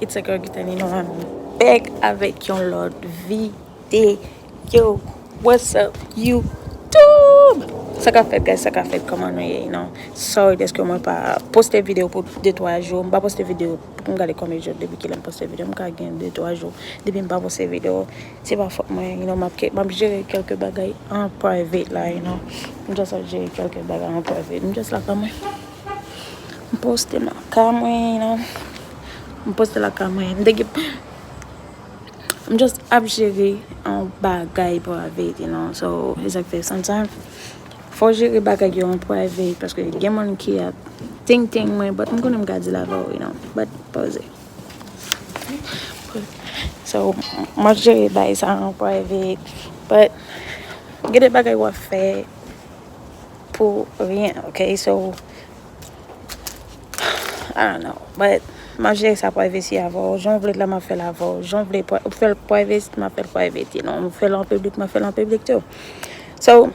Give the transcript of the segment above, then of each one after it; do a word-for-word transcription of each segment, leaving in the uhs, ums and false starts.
It's a girl Gitani, you know I'm back avèk yon lòt videyo. What's up YouTube? Sa k ap fèt, guys? Sa k ap fèt? Kòman nou ye, you know? Sorry dèske mwen pa poste videyo pou de twa jou. M pa poste videyo pou m gade konbyen jou depi kilè m poste videyo. M ka gen de twa jou depi m pa poste videyo. Se pa fòt mwen, you know, m ap ke, m ap jere kèlke bagay an private la, you know. M just ap jere kèlke bagay an private. M just lakay mwen. M poste lakay mwen, you know. M poste lakay mwen. M te gen, m just ap jere yon bagay private, you know. So, e sa k fè sometimes fò w jere bagay yo an private, paske gen moun ki ap ting ting mwen, but m konnen m ka di l avè w, you know. But, poze. So, m ap jere bagay sa an private. But, gen de bagay w ap fè pou ryen, ok? So, I don't know. But, m ap jere sa private avè w. Jan w vle l la, m ap fè l avè w. Jan w vle pri-, ou fè l private, m ap fè l private, you know. Ou fè l an piblik, m ap fè l an piblik tou. So,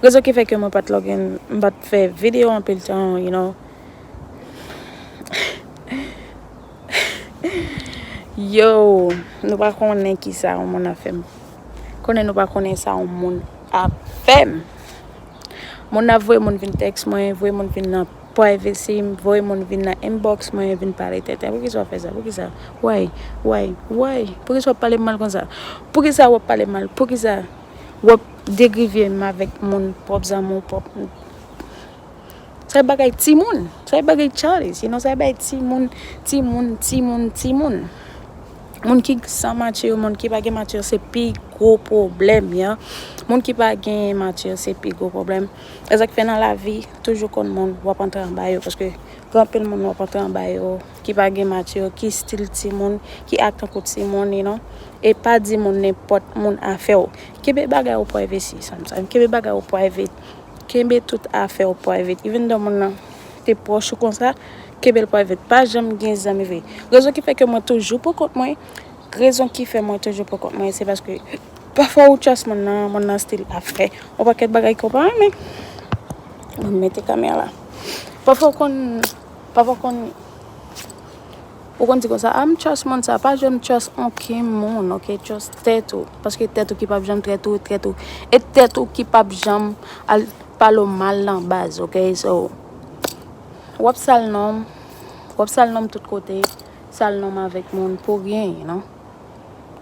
rezon ki fè ke mwen pa t login, m pa t fè videyo anpil tan, you know. Yo, nou pa konnen ki sa yon moun ap fè m. Konnen nou pa konnen sa yon moun ap fè m. Moun ap voye moun vin tèks mwen, voye moun vin nan privacy m, voye moun vin nan inbox mwen, vin pale tenten. Poukisa w ap fè sa? Poukisa? Why? Why? Why? Poukisa w ap pale m mal konsa? Poukisa w ap pale m mal? Poukisa w ap degrivye m avèk moun, pwòp zanmi w, pwòp Sa e bagay timoun. Sa e bagay childish, you know, sa e bagay timoun, timoun, timoun, timoun. Moun ki san mature, moun ki pa gen mature, se pi gwo pwoblèm, ya. Moun ki pa gen mature, se pi gwo pwoblèm. E sa k fè nan lavi, toujou konn moun w ap antre anba yo, paske gen anpil moun w ap antre anba yo, ki pa gen mature, ki stil timoun, ki ak tankou timoun, you know. E pa di moun nenpòt moun afè w. Kenbe bagay ou private, sometimes. Kenbe bagay ou private. Kenbe tout afè w private. Even though moun nan te pwòch ou konsa, kenbe l private. Pa janm gen zanmi vre. Rezon ki fè ke mwen toujou pou kont mwen, rezon ki fè mwen toujou pou kont mwen, se paske pafwa ou trust moun nan, moun nan still ap fè yon pakèt bagay ke w pa renmen. Mwen mete kamera la. Pafwa w konn, pafwa w konn Ou konn di konsa, "Ah, m trust moun sa." Pa janm trust okenn moun, ok? Trust tèt ou. Paske tèt ou ki p ap janm trèt ou, tèt ou. E tèt ou ki p ap janm al pale w mal nan baz, ok? So, w ap sal non m, w ap sal non m tout kote, sal non m avèk moun pou ryen, you know?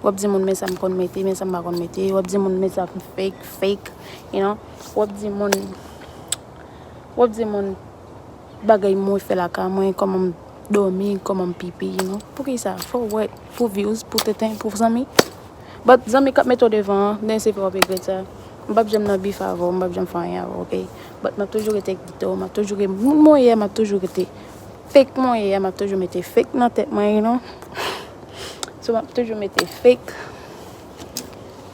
W ap di moun, "Men sa m konn mete, men sa m pa konn mete." W ap di moun, "Men sa m fake, fake," you know? W ap di moun, w ap di moun, bagay mwen fè lakay mwen, kòman m dòmi, kòman m pipi, you know. Poukisa? Fò w wè, pou views, pou tenten, pou zanmi. But zanmi k ap mete w devan an, then se fè w ap regrèt sa. M p ap janm nan bif avè w, m p ap janm fè anyen avè w, ok? But m ap toujou rete geto, m ap toujou rete moun mwen ye a, m ap toujou rete fake mwen ye a, m ap toujou mete fake nan tèt mwen, you know. So, m ap toujou mete fake.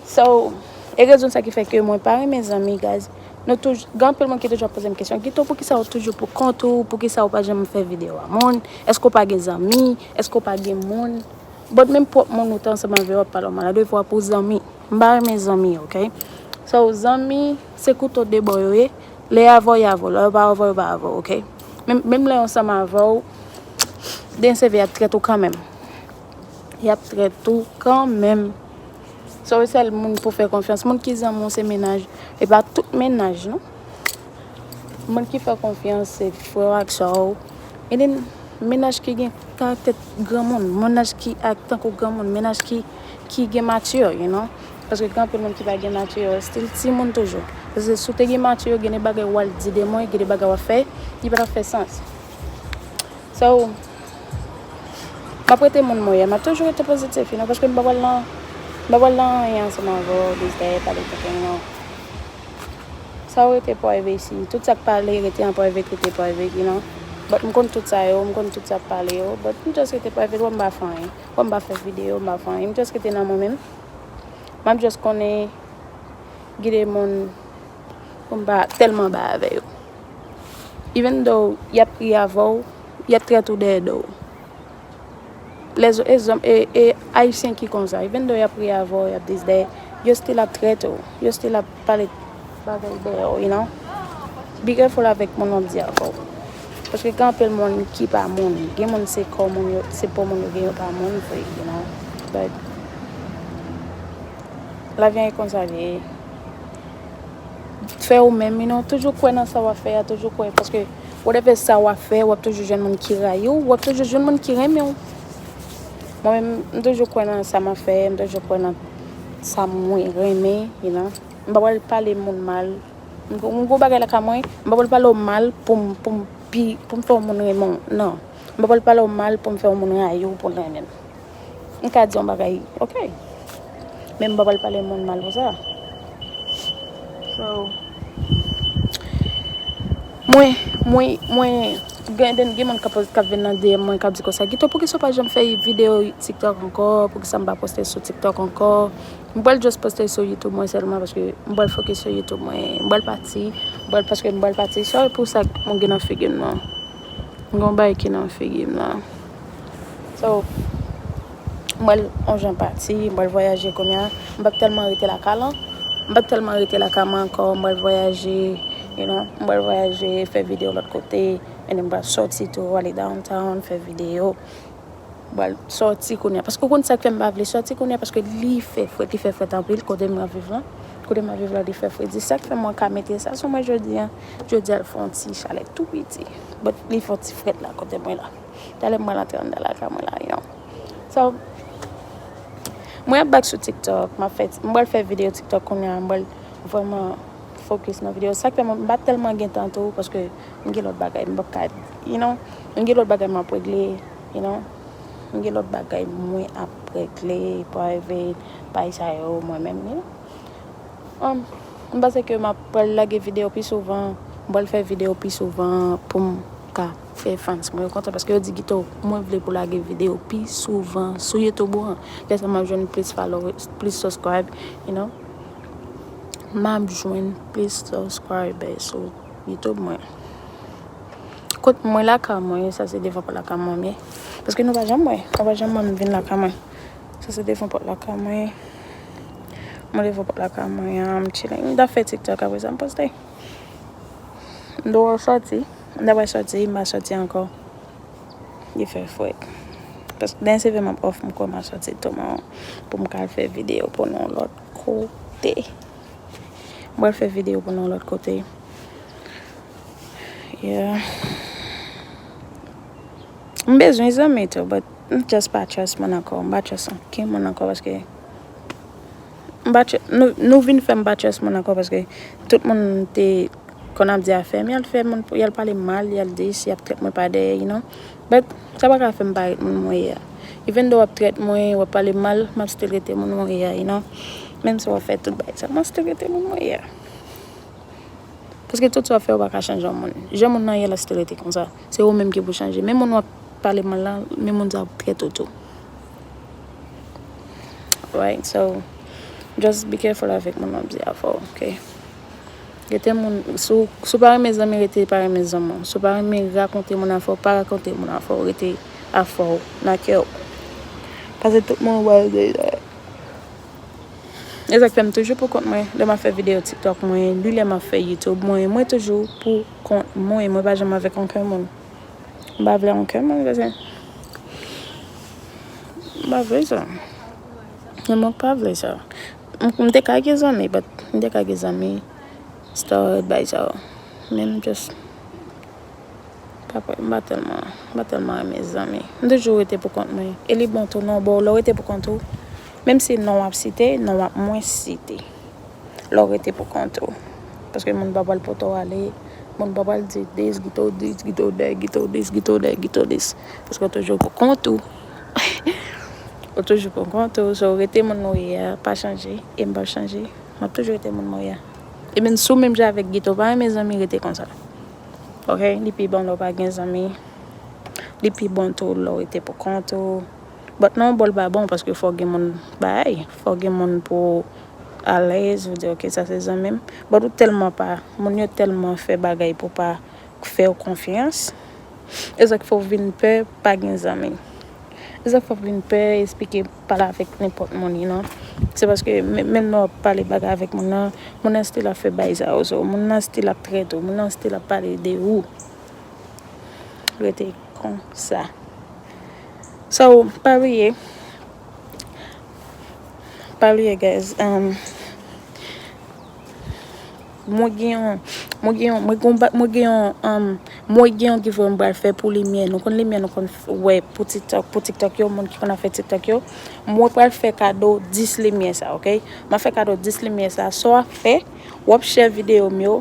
So, e rezon sa ki fè ke mwen pa renmen zanmi, guys. Nou touj-, gen anpil moun ki toujou ap poze m kesyon, "Gito, poukisa ou toujou pou kont ou? Poukisa ou pa janm fè videyo a moun? Èske ou pa gen zanmi? Èske ou pa gen moun?" But menm pwòp moun ou te ansanm avè yo ap pale w mal, a de fwa pou zanmi. M pa renmen zanmi, ok? So, zanmi, se kouto de bò yo ye. Lè y avè w, y avè w. Lè yo pa avè w, yo pa avè w, ok? Menm, menm lè yo ansanm avè w, den seve y ap trèt ou kanmenm. Y ap trèt ou kanmenm. So, e sèl moun pou fè konfyans. Moun ki zanmi w se mennaj. E pa tout mennaj, non. Moun ki fè konfyans se frè w ak sè w. E then, mennaj ki gen karaktè granmoun, mennaj ki ak tankou granmoun, mennaj ki, ki gen mature, you know. Paske gen anpil moun ki pa gen mature, still timoun toujou. Paske si w te gen mature, gen de bagay w al di de mwen, gen de bagay w ap fè, li pa t ap fè sans. So, m ap rete moun mwen ye, m ap toujou rete pozitif, you know, paske m pa pral nan, m pa pral nan anyen ansanm avè w, dis dèyè pale tenten, you know. Sa yo rete private, si tout sa k pale rete an private, rete private, you know. But m konn tout sa yo, m konn tout sa k pale yo, but m just rete private, wè m pa fè anyen, wè m pa fè videyo, m pa fè anyen, m just rete nan mwen menm. M ap just konnen gen de moun pou m pa tèlman bay avè yo. Even though y ap ri avè w, y ap trèt ou dèyè do w. Lèzòt, e zòm, e, e ayisyen ki konsa. Even though y ap ri avè w, y ap dis dèyè, yo still ap trèt ou. Yo still ap pale bagay dèyè w, you know. Be careful avèk moun w ap di avè w. Paske gen anpil moun ki pa moun. Gen moun se kò moun yo, se po moun yo gen, yo pa moun vre, you know. But lavi an e konsa li ye. Fè ou menm, you know, toujou kwè nan sa w ap fè a, toujou kwè, paske whatever sa w ap fè, w ap toujou jwenn moun ki rayi w, w ap toujou jwenn moun ki renmen w. Mwen menm, m toujou kwè nan sa m ap fè, m toujou kwè nan sa mwen renmen, you know. M pa pral pale moun mal. M, m gon bagay lakay mwen, m pa pral pale w mal pou m, pou m pi, pou m fè yon moun renmen w. Non. M pa pral pale w mal pou m fè yon moun rayi w pou l renmen m. M ka di yon bagay, ok. Men m pa pral pale moun mal pou sa. So, mwen, mwen, mwen, gen, gen, gen moun k ap, k ap vin nan D M mwen, k ap di konsa, Guito, poukisa w pa janm fè videyo TikTok ankò? Poukisa m pa poste sou TikTok ankò? M pral just poste sou YouTube mwen sèlman, paske m pral fokis sou YouTube mwen. M pral pati, m pral, paske m pral pati. Sorry pou sa mwen gen nan figi m nan. M gen yon bagay ki nan figi m la. So, m pral on jan pati, m pral vwayaje kounye a. M p ap tèlman rete lakay la. M p ap tèlman rete lakay mwen ankò. M pral vwayaje, you know, m pral vwayaje, fè videyo lòt kote. And then m pral sòti tou, ale downtown, fè videyo. M pral sòti kounye a. Paske ou konn sa k fè m pa vle sòti kounye a, paske li fè frèt, li fè frèt anpil kote m ap viv lan. Kote m ap viv la, li fè fredi. Sa k fè mwen ka mete sa sou mwen jodi a. Jodi a, l fè yon ti chalè tou piti. But li fè yon ti frèt la kote mwen la. Talè m pral antre anndan lakay mwen la, you know. So, mwen ap back sou TikTok. M ap fè, m pral fè videyo TikTok kounye a. M pral vrèman fokis nan videyo. Sa k fè mwen, m pa tèlman gen tan tou, paske m gen lòt bagay. M p ap ka, you know, m gen lòt bagay m ap regle, you know. M gen lòt bagay mwen ap regle, private, bagay sa yo, mwen menm, you know. Um, m panse ke m ap pral lage videyo pi souvan, m pral fè videyo pi souvan pou m ka fè fans mwen yo kontan, paske yo di, Guito, mwen vle pou lage videyo pi souvan sou YouTube ou an. Lè sa m ap jwenn plis followers, plis subscribe, you know. M ap jwenn plis subscribers sou YouTube mwen. Kot mwen lakay mwen, sa se devan pòt lakay mwen m ye. Paske nou pa janm wè, nou pa janm wè m vin lakay mwen. Sa se devan pòt lakay mwen. Mwen devan pòt lakay mwen, I'm chilling. M ta fè TikTok, apre sa m poste. M dwe sòti, m ta pral sòti, m pa sòti ankò. Li fè frèt. Paske dènye seve m ap off, m kwè m a sòti tou, men pou m ka al fè videyo pou nou lòt kote. M pral fè videyo pou nou lòt kote. Yeah. M bezwen zanmi tou, but m just pa trust moun ankò. M pa trust ankenn moun ankò paske m pa tr-, nou, nou vin fè m pa trust moun ankò paske tout moun te konn ap di afè m, y al fè moun, y al pale mal, y al dis, y ap trèt mwen pa dèyè, you know. But sa pa ka fè m pa ret moun mwen ye a. Even though w ap trèt mwen, w ap pale m mal, m ap still rete moun mwen ye a, you know. Menm si w ap fè tout bagay sa, m ap still rete moun mwen ye a. Paske tout sa w ap fè, ou pa ka chanje yon moun. Jan moun nan ye la, still rete konsa. Se ou menm ki pou chanje. Men moun w ap pale mal la, men moun sa ap trèt ou tou. Right? So, just be careful avèk moun w ap di afè w, ok? Rete moun, si w, si w pa renmen zanmi, rete pa renmen zanmi w. Si w pa renmen rakonte moun afè w, pa rakonte moun afè w, rete afè w, nan kè w. Paske tout moun wè deja. E sa k fè m toujou pou kont mwen. Lè m ap fè videyo TikTok mwen, li lè m ap fè YouTube mwen, mwen toujou pou kont mwen. Mwen pa janm avèk ankenn moun. M pa vle ankenn moun, paske m pa vle sa. Men mwen pa vle sa. M, m te ka gen zanmi, but m te ka gen zanmi, stud, bagay sa yo. Men m just pa, m pa tèlman, m pa tèlman renmen zanmi. M toujou rete pou kont mwen. E li bon tou, non, bon, lè w rete pou kont ou, menm si non w ap site, non w ap mwens site. Lè w rete pou kont ou. Paske moun pa pral pote w ale, moun pa pral di dis, Guito dis, Guito dat, Guito dis, Guito dat, Guito dis. Paske w toujou pou kont ou. Ou toujou pou kont ou, so rete moun ou ye a, pa chanje, e m p ap chanje. M ap toujou rete moun mwen ye a. Ebyen, si w menm jan avèk Guito, pa renmen zanmi, rete konsa. Ok? Li pi bon lè w pa gen zanmi. Li pi bon tou lè w rete pou kont ou. But nan yon bò l pa bon, paske fò gen moun bay, fò gen moun pou alèz, ou di, ok, sa se zanmi m. But ou tèlman pa, moun yo tèlman fè bagay pou pa fè w konfyans. E sa k fè w vin pè pa gen zanmi. E sa k fè w vin pè esplike pale avèk nenpòt moun, you know. Se paske men-, menm lè w ap pale bagay avèk moun nan, moun nan still ap fè bagay sa yo sou ou, moun nan still ap trèt ou, moun nan still ap pale de ou. rete konsa. So, pa bliye. Pa bliye, guys. Um, mwen gen yon, mwen gen yon, mwen gen yon, ba- mwen gen yon, um, mwen gen yon giveaway mwen pral fè pou limyè. Nou konn limyè, nou konn f- wè pou TikTok, pou TikTok yo, moun ki konn ap fè TikTok yo. Mwen pral fè kado dis limyè sa, ok? Mwen fè kado dis limyè sa. So, w ap fè, w ap share videyo m yo,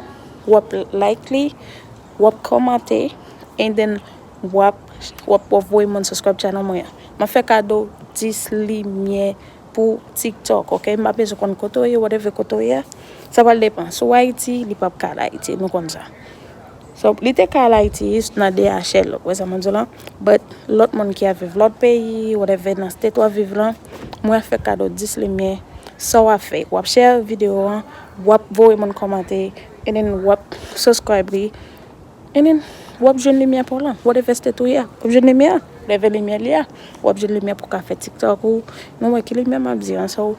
w ap like li, w ap kòmante, and then w ap, w ap, w ap voye moun subscribe channel mwen an. Mwen fè kado dis limyè pou TikTok, ok? M pa bezwen konn kote w ye, whatever kote w ye a. Sa pral depan. Si w Ayiti, li p ap ka al Ayiti, nou konn sa. So, li te ka al Ayiti, nan D H L, ou wè sa mwen di w lan? But, lòt moun ki ap viv lòt peyi, whatever, nan state w ap viv lan, mwen fè kado dis limyè. Sa w ap fè? W ap share videyo an, w ap voye moun kòmante, and then w ap subscribe li, and then w ap jwenn limyè pou lan. Whatever state ou ye a, w ap jwenn limyè a. Whatever limyè li a, w ap jwenn limyè pou ka fè TikTok ou. Nou wè ki limyè m ap di an, so,